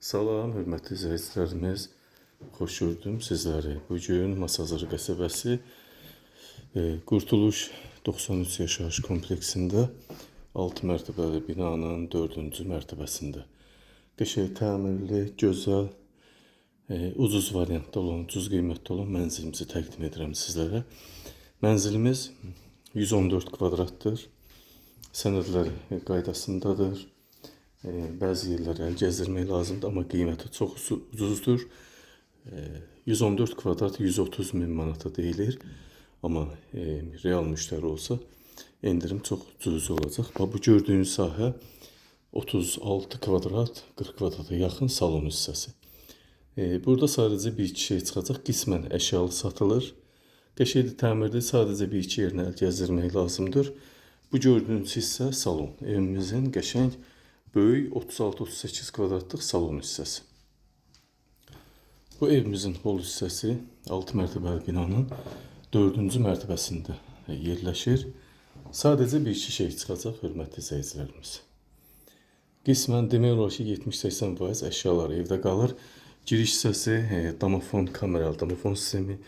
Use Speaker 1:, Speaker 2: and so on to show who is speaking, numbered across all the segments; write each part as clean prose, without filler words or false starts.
Speaker 1: Salam, hörmətli izləyicilərimiz. Xoş gördüm sizləri. Bu gün Masazır qəsəbəsi Qurtuluş 93 yaşayış kompleksində 6 mərtəbəli binanın 4-cü mərtəbəsində qəşəng təmirli, gözəl, ucuz variantda olan, ucuz qiymətdə olan mənzilimizi təqdim edirəm sizlərə. Mənzilimiz 114 kvadratdır. Sənədlər qaydasındadır. Bəzi yerlərə əl gəzdirmək lazımdır, amma qiyməti çox ucuzdur. 114 kvadrat 130 min manata deyilir. Amma real müştəri olsa endirim çox cüzi olacaq. Bax, bu gördüyünüz sahə 36 kvadrat, 40 kvadrata yaxın salon hissəsi. Burada sadəcə bir iki şey çıxacaq. Qismən əşyalı satılır. Qəşəng təmirli, sadəcə bir iki yerinə əl gəzdirmək lazımdır. Bu gördüyünüz hissə salon. Evimizin qəşəng böyük 36-38 kvadratlıq salon hissəsi. Bu evimizin hol hissəsi 6 mərtəbəli binanın 4-cü mərtəbəsində yerləşir. Sadəcə bir iki şey çıxacaq, hörmətli izləyicilərimiz. Qismən demək olar ki, 70-80% əşyalar evdə qalır. Giriş hissəsi domofon, kameralı domofon sistemi,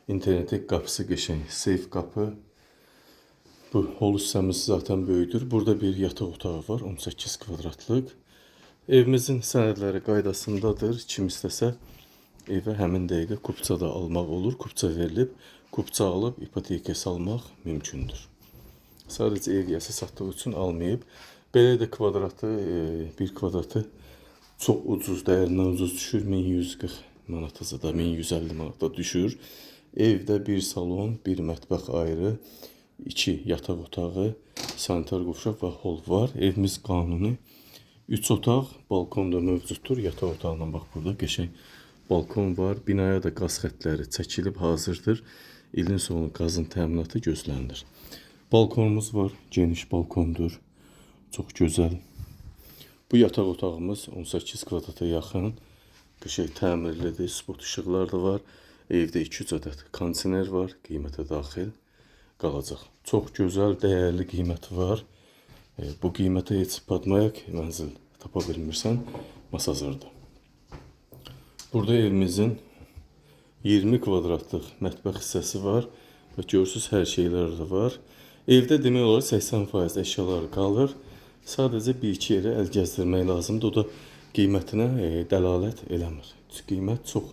Speaker 1: internetin qapısı qəşəng, seyf qapı. Bu hol hissəmiz zaten böyükdür. Burada bir yataq otağı var, 18 kvadratlıq. Evimizin sənədləri qaydasındadır. Kim istəsə evə həmin dəqiqə kupça da almaq olur. Kupça verilib, kupça alıb ipotekaya salmaq mümkündür. Sadəcə ev yiyəsi satdığı üçün almayıb. Belə də kvadratı, bir kvadratı çox ucuz, dəyərindən ucuz düşür. 1140 manata da 1150 manata düşür. Evdə bir salon, bir mətbəx ayrı, 2 yataq otağı, sanitar qovşaq və hol var. Evimiz qanuni 3 otaq, balkon da mövcuddur. Yataq otağından bax burada qəşəng balkon var. Binaya da qaz xəttləri çəkilib hazırdır. İlin sonu qazın təminatı gözlənilir. Balkonumuz var, geniş balkondur. Çox gözəl. Bu yataq otağımız 18 kvadrata yaxın. Qəşəng təmirlidir, spot işıqlar da var. Evdə 2-3 ədəd kondisioner var, qiymətə daxil qalacaq. Çox gözəl, dəyərli qiyməti var. Bu qiymətə heç batmayaq mənzil tapa bilmirsən Masazırda. Burada evimizin 20 kvadratlıq mətbəx hissəsi var. Bax, görürsünüz, hər şeylər də var. Evdə demək olar 80% əşyalar qalır. Sadəcə bir iki yerə əl gəzdirmək lazımdır. O da qiymətinə dəlalət eləmir. Qiymət çox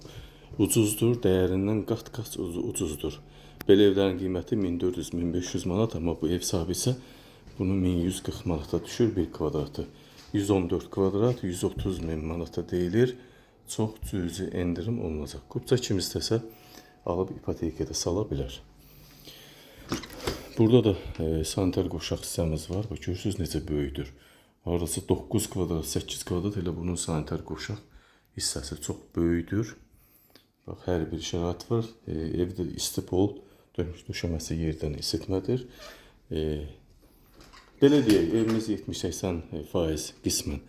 Speaker 1: ucuzdur, dəyərindən qat-qat ucuzdur. Belə evlərin qiyməti 1400-1500 manat, amma bu ev sahibi isə bunu 1140 manata düşür bir kvadratı. 114 kvadrat 130 min manata deyilir. Çox cüzi endirim olunacaq. Kupça kim istəsə alıb ipotekaya da sala bilər. Burada da sanitar qovşaq hissəmiz var. Bax, görürsünüz necə böyükdür. Hardasa 9 kvadrat, 8 kvadrat elə bunun sanitar qovşaq hissəsi çox böyükdür. Bax, hər bir şərait var. Evdə isti pol, döşəməsi yerdən isitmədir. Belə deyək, evimiz 70-80% qismən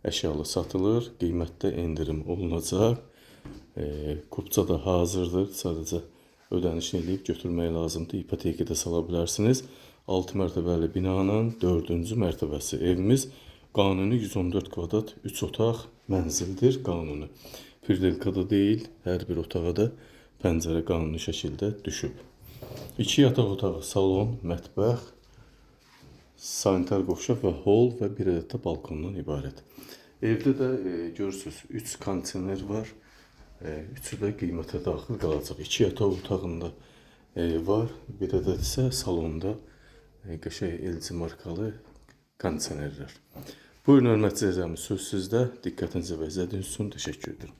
Speaker 1: əşyalı satılır. Qiymətdə endirim olunacaq. Kupça da hazırdır. Sadəcə ödənişini eləyib götürmək lazımdır. İpotekaya da sala bilərsiniz. 6 mərtəbəli binanın 4-cü mərtəbəsi. Evimiz qanuni 114 kvadrat 3 otaq mənzildir qanuni. Pirdelkada deyil, hər bir otağa da pəncərə qanuni şəkildə düşüb. 2 yataq otağı, salon, mətbəx, sanitar qovşaq və hol və bir ədəd də balkondan ibarət. Evdə də görürsünüz 3 kondisioner var. Üçü də qiymətə daxil qalacaq. 2 yataq otağında var, bir ədəd isə salonda qəşəng LG markalı kondisionerlər. Buyurun, hörmətli izləyicilərimiz, söz sizdə. Diqqətinizə və izlədiyiniz üçün təşəkkür edirəm.